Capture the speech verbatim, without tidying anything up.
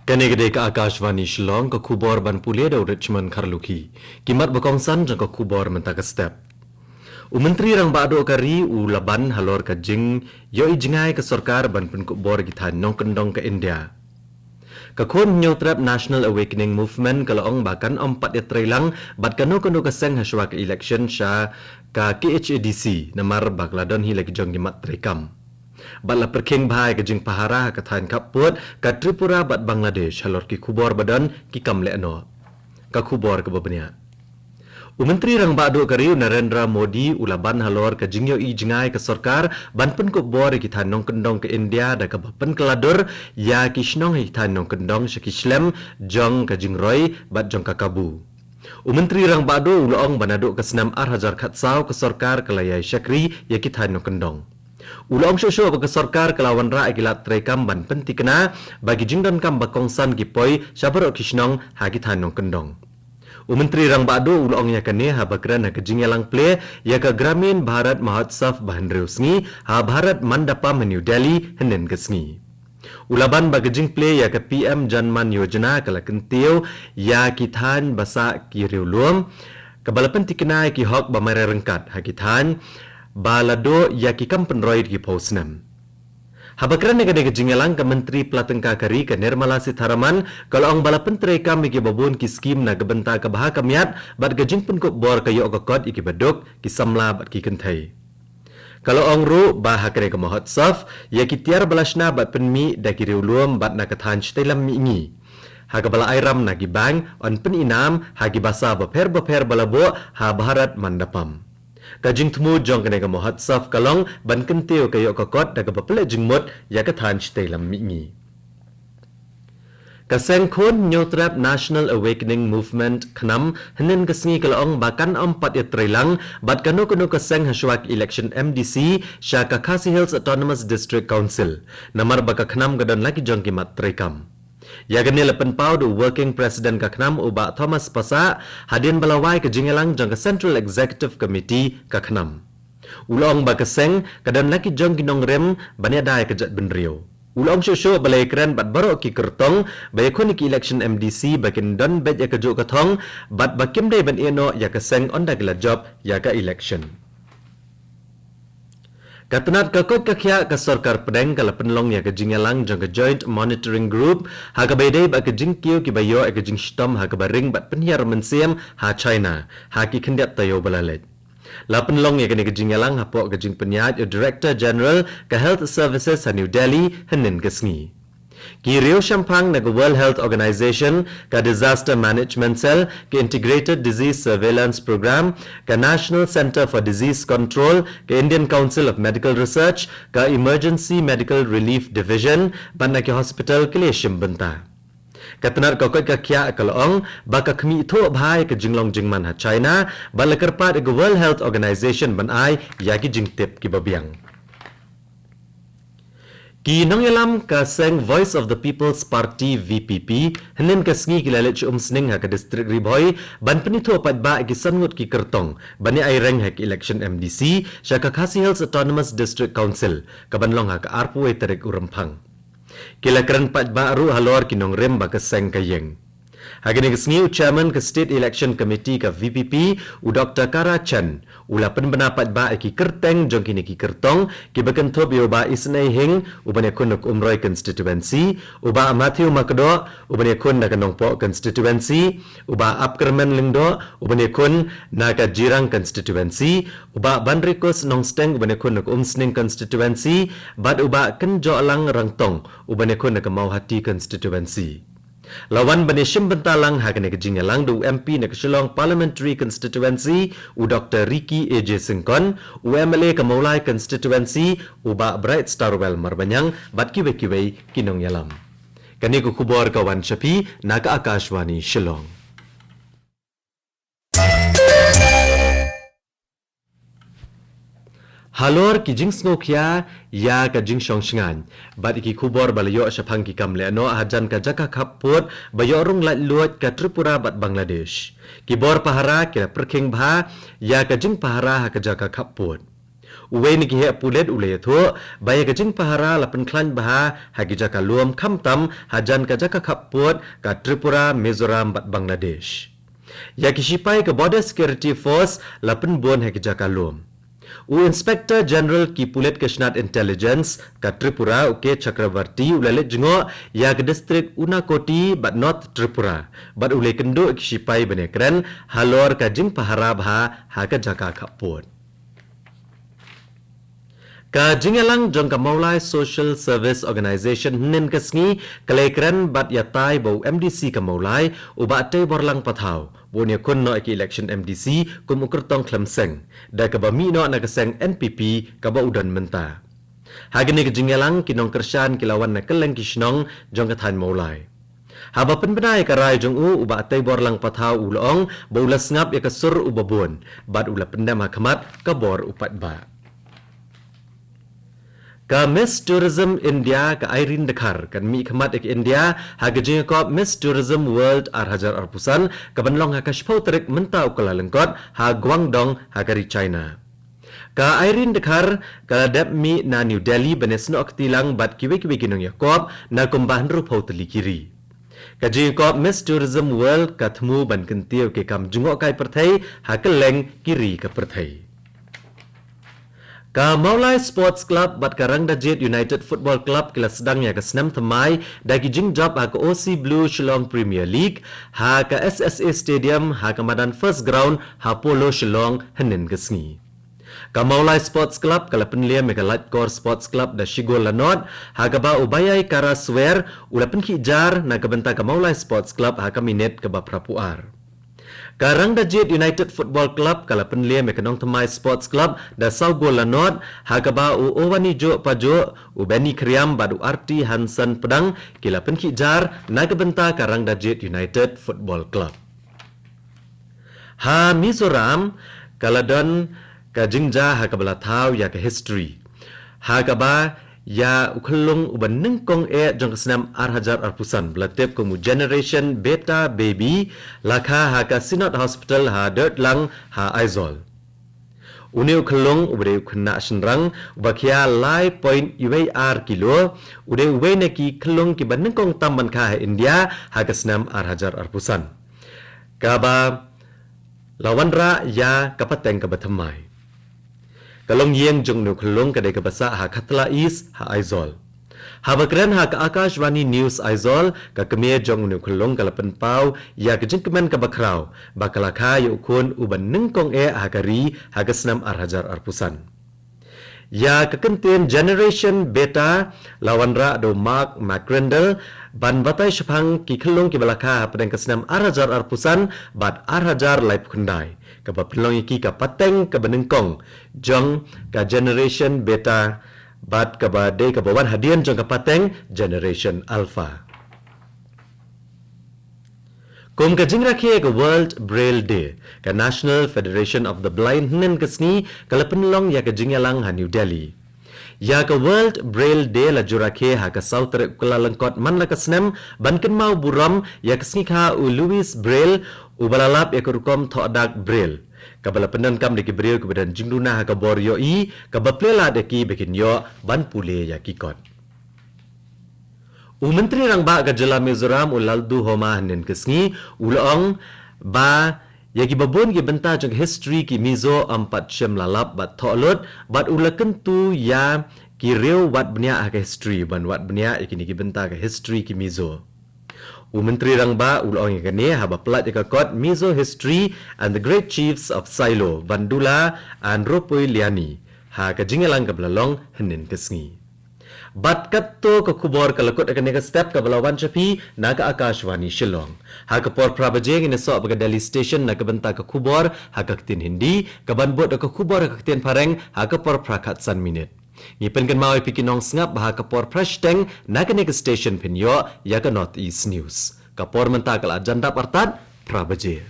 Kane ka dei ka Akashvani Shillong, ka khubor ban pule da u Richmond Kharlukhi. Ki mat ba kongsan jong ka khubor mynta ka step. U Myntri Rangbah Duh ka ri u la ban halor ka jingïohi jngai ka sorkar ban pynkup bor ïa ki thaiñ nongkyndong ka India. Ka Khun Hynñiewtrep National Awakening Movement ka la ong ba kan ym pat ïatreilang bad kano kano ka seng hashwa ka election sha ka K H A D C, namar ba ka la don hi la ki jong ki mat treikam. Bad la pyrkhing bha ïa ka jingpahara ha ka thaiñ khappud ka Tripura bad Bangladesh halor ki khubor ba don ki kam lehnoh. Ka khubor kaba bniah. U Myntri Rangbah Duh ka ri u Narendra Modi u la ban halor ka jingïohi jngai ka sorkar ban pynkup bor ïa ki thaiñ nongkyndong ka India da kaba pynkylla dur ïa ki shnong ha ki thaiñ nongkyndong sha ki shlem jong ka jingroi bad jong ka kabu. U Myntri Rangbah Duh u la ong ba naduh ka snem ar hajar khatsaw ka sorkar ka la ïai shakri ïa ki thaiñ nongkyndong. U la ong shuh shuh ba ka sorkar ka la wanrah ïa ki lad treikam ban pynthikna ba ki jingdonkam ba kongsan ki poi sha baroh ki shnong ha ki thaiñ nongkyndong. U Myntri Rangbah Duh u la ong ïa kane haba kren ha ka jingïalang plie ïa ka Gramin Bharat Mahotsav ba hynriew sngi ha Bharat Mandapam ha New Delhi hynnin ka sngi. U la ban ba ka jingplie ïa ka P M Jan Man Yojana ka la kyntiew ïa ki thaiñ ba sah ki riewlum, kaba la pynthikna ïa ki hok ba mareh ryngkat ha ki thaiñ ba la duh ïa ki kam pynroi da ki phew snem. Haba kren ha kane ka jingïalang, ka Myntri Pla Tyngka ka ri ka Nirmala Sitharaman ka la ong ba la pyntreikam ïa kiba bun ki skhim na ka bynta ka bha ka miat bad ka jingpynkup bor ka ïoh ka kot ïa kiba duk, ki samla bad ki kynthei. Ka la ong ruh ba ha kane ka Mahotsav ïa ki tiar ba la shna bad pynmih da ki riewlum bad na ka thaiñ shatei lam mihngi, ha kaba la ai ram na ki bank yn pyni nam ha ki basa bapher bapher ba la buh ha Bharat Mandapam. Ka jingthmu jong kane ka Mahotsav ka long ban kyntiew ka ïoh ka kot da kaba pynleit jingmut ïa ka thaiñ shatei lam mihngi. Ka seng Khun Hynñiewtrep National Awakening Movement, KHNAM, hynnin ka sngi ka la ong ba kan ym pat ïatreilang bad kano kano ka seng hashwa ka election M D C sha ka Khasi Hills Autonomous District Council, namar ba ka KHNAM ka don la ki jong ki mat treikam. Ïa kane la pynpaw da u Working President ka KHNAM u Bah Thomas Passah hadien ba la wai ka jingïalang jong ka Central Executive Committee ka KHNAM. U la ong ba ka seng ka don la ki jong ki nongrim ban ïada ïa ka jaitbynriew. U la ong shuh shuh ba la ïakren bad baroh ki kyrtong ba ïakhun ïa ka election M D C ba kin don beit ïa kajuh ka thong bad ba kim dei ban ïehnoh ïa ka seng ynda ki la jop ïa ka election. Ka tnat ka koit ka khiah ka sorkar pdeng ka la pynlong ïa ka jingïalang jong ka Joint Monitoring Group ha kaba ïadei bad ka jingkiew kiba ïoh ïa ka jingshitom ha kaba ring bad pynhiar mynsiem ha China ha ki khyndiat taïew ba la leit. La pynlong ïa kane ka jingïalang hapoh ka jingpynïaid u Director General ka Health Services ha New Delhi hynnin ka sngi. Ki riewshemphang na ka World Health Organization, ka Disaster Management Cell, ka Integrated Disease Surveillance Program, ka National Centre for Disease Control, ka Indian Council of Medical Research, ka Emergency Medical Relief Division bad na ki hospital ki la shim bynta. Ka tnat ka koit ka khiah ka la ong ba ka khmih thuh bha ïa ka jinglong jingman ha China bad la kyrpad ïa ka World Health Organization ban ai ïa ki jingtip kiba biang. Ki nongïalam ka seng Voice of the People's Party, V P P, hynnin ka sngi ki la leit sha Umsning ha ka district Ri Bhoi ban pynithuh paidbah ïa ki san ngut ki kyrtong ban ïa ai reng ha ka election M D C sha ka Khasi Hills Autonomous District Council kaban long ha ka arphew wei tarik u Rymphang. Ki la kren paidbah ruh halor ki nongrim ba ka seng ka ïeng. Ha kane ka sngi u Chairman ka State Election Committee ka V P P, u Doctor Kara Chen, u la pynbna paidbah ïa ki kyrteng jong kine ki kyrtong kiba kynthup ïa u Bah Isynei Hing uban ïakhun na ka Umroi Constituency, u Bah Matthew Makdoh uban ïakhun na ka Nongpoh Constituency, u Bah Apkyrmen Lyngdoh uban ïakhun na ka Jirang Constituency, u Bah Banrikus Nongsteng uban ïakhun na ka Umsning Constituency, bad u Bah Kynjohlang Rangtong uban ïakhun na ka Mawhati Constituency. La wan ban ïashim bynta lang ha kane ka jingïalang da u M P na ka Shillong Parliamentary Constituency, u Doctor Ricky A J Syngkon, u M L A ka Mawlai Constituency, u Bah Brightstarwell Marbaniang, bad kiwei kiwei ki nongïalam. Kane ka khubor ka wan sha phi na ka Akashvani Shillong. Halor ki jingsngewkhia ïa ka jingshong shngaiñ bad ïa ki khubor ba la ïoh shaphang ki kam lehnoh hajan ka jaka khappud ba ïoh rung laitluid ka Tripura bad Bangladesh, ki bor pahara ki la pyrkhing bha ïa ka jingpahara ha ka jaka khappud. Uwei na ki heh pulit u la ïathuh ba ïa ka jingpahara la pynkhlaiñ bha ha ki jaka lum khamtam hajan ka jaka khappud ka Tripura, Mizoram bad Bangladesh. Ïa ki shipai ka Border Security Force la pynbun ha ki jaka lum. U Inspector General ki pulit ka shnat intelligence ka Tripura, u K Chakravarty, u la leit jngoh ïa ka district Unakoti bad North Tripura bad u la ïakynduh ïa ki shipai ban ïakren halor ka jingpahara bha ha ka jaka khappud. Ka jingïalang jong ka Mawlai Social Service Organisation hynnin ka sngi ka la ïakren bad ïatai bad u M D C ka Mawlai, u Bah Teiborlang Pathaw, ba un ïakhun noh ïa ka election M D C kum u kyrtong khlem seng da kaba mih noh na ka seng N P P kaba u don mynta. Ha kane ka jingïalang ki nongkyrshan ki la wan na kylleng ki shnong jong ka thaiñ Mawlai. Haba pynbna ïa ka rai jong u, u Bah Teiborlang Pathaw u la ong ba u la sngap ïa ka sur uba bun bad u la pyndem ha khmat ka bor u paidbah. Ka Miss Tourism India ka Irene Dkhar kan mih khmat ïa ka India ha ka jingïakop Miss Tourism World ar hajar arphew san kaban long ha ka shiphew tarik mynta u Kyllalyngkot ha Guangdong ha ka ri China. Ka Irene Dkhar ka la dep mih na New Delhi ban ïasnoh kti lang bad kiwei kiwei ki nongïakop na kumba hynriewphew tylli ki ri. Ka jingïakop Miss Tourism World ka thmu ban kyntiew ki kam jngohkai pyrthei ha kylleng ki ri ka pyrthei. Ka Mawlai Sports Club bad ka Rangdajied United Football Club ki la sdang ïa ka snem thymmai da ki jingjop ha ka O C Blue Shillong Premier League ha ka S S A Stadium ha ka madan First Ground ha Polo Shillong hynnin ka sngi. Ka Mawlai Sports Club ka la pynliem ïa ka Laitkor Sports Club da shi gol la nod ha kaba u Bayai Karaswer u la pynkhih jar na ka bynta ka Mawlai Sports Club ha ka minit kaba phraphew ar. Ka Rangdajied United Football Club ka la pynliem ïa ka Nongthymmai Sports Club da saw gol la nod ha kaba u Owanijo Pajo, u Benny Khriam bad u Arti Hansen Pdang ki la pynkhih jar na ka bynta ka Rangdajied United Football Club. Ha Mizoram ka la don ka jingjia ha kaba la thaw ïa ka history ha kaba ïa u khyllung uba nyngkong eh jong ka snem ar hajar arphew san ba la tip kum u Generation Beta Baby la kha ha ka Synod Hospital ha Deilang ha Aizawl. Une u khyllung uba dei u khynnah shynrang uba khia lai point wei ar kilo u dei uwei na ki khyllung kiba nyngkong tam ban kha ha India ha ka snem ar hajar arphew san, kaba la wanrah ïa ka pateng kaba thymmai. Ka longïing jong une u khyllung ka dei kaba sah ha Khatla East ha Aizawl. Haba kren ha ka Akashvani News Aizawl, ka kmie jong une u khyllung ka la pynpaw ïa ka jingkmen kaba khraw ba ka la kha ïa u khun uba nyngkong eh ha ka ri ha ka snem ar hajar arphew san. Ïa ka kyntien Generation Beta la wanrah da u Mark McCrindle ban batai shaphang ki khyllung kiba la kha hapdeng ka snem ar hajar arphew san bad ar hajar laiphew khyndai, kaba pynlong ïa ki ka pateng kaba nyngkong jong ka Generation Beta bad kaba dei kaba wan hadien jong ka pateng Generation Alpha. Kum ka jingrakhe ka World Braille Day, ka National Federation of the Blind hynnin ka sngi ka la pynlong ïa ka jingïalang ha New Delhi. Ïa ka World Braille Day la ju rakhe ha ka saw tarik u Kyllalyngkot man la ka snem ban kynmaw burom ïa ka sngikha u Louis Braille uba la lap ïa ka rukom thoh dak Braille, kaba la pyndonkam da ki briew kiba don jingduna ha ka bor ïohi, kaba plie lad ïa ki ba kin ïoh ban pule ïa ki kot. U Myntri Rangbah ka jylla Mizoram u Lalduhoma hynnin ka sngi u la ong ba ïa kiba bun ki bynta jong ka history ki Mizo ym pat shym la lap bad thoh lut, bad u la kyntu ïa ki riew wad bniah ha ka history ban wad bniah ïa kine ki bynta ka history ki Mizo. U Myntri Rangbah u la ong ïa kane haba pynlait ïa ka kot Mizo History and the Great Chiefs of Sailo, Wandula and Ropui Liani ha ka jingïalang kaba la long hynnin ka sngi. Bad katto ka khubor ka la kut ha kane ka step kaba la wan sha phi na ka Akashvani Shillong. Ha ka por phra baje ngin ïasoh bad ka Delhi Station na ka bynta ka khubor ha ka ktien Hindi, kaban bud da ka khubor ha ka ktien Phareng ha ka por phra khatsan minit. Ngi pynkynmaw ïa phi ki nongsngap ba ha ka por phra shiteng na kane ka station phin ïoh ïa ka North East News. Ka por mynta ka la jan dap artat phra baje.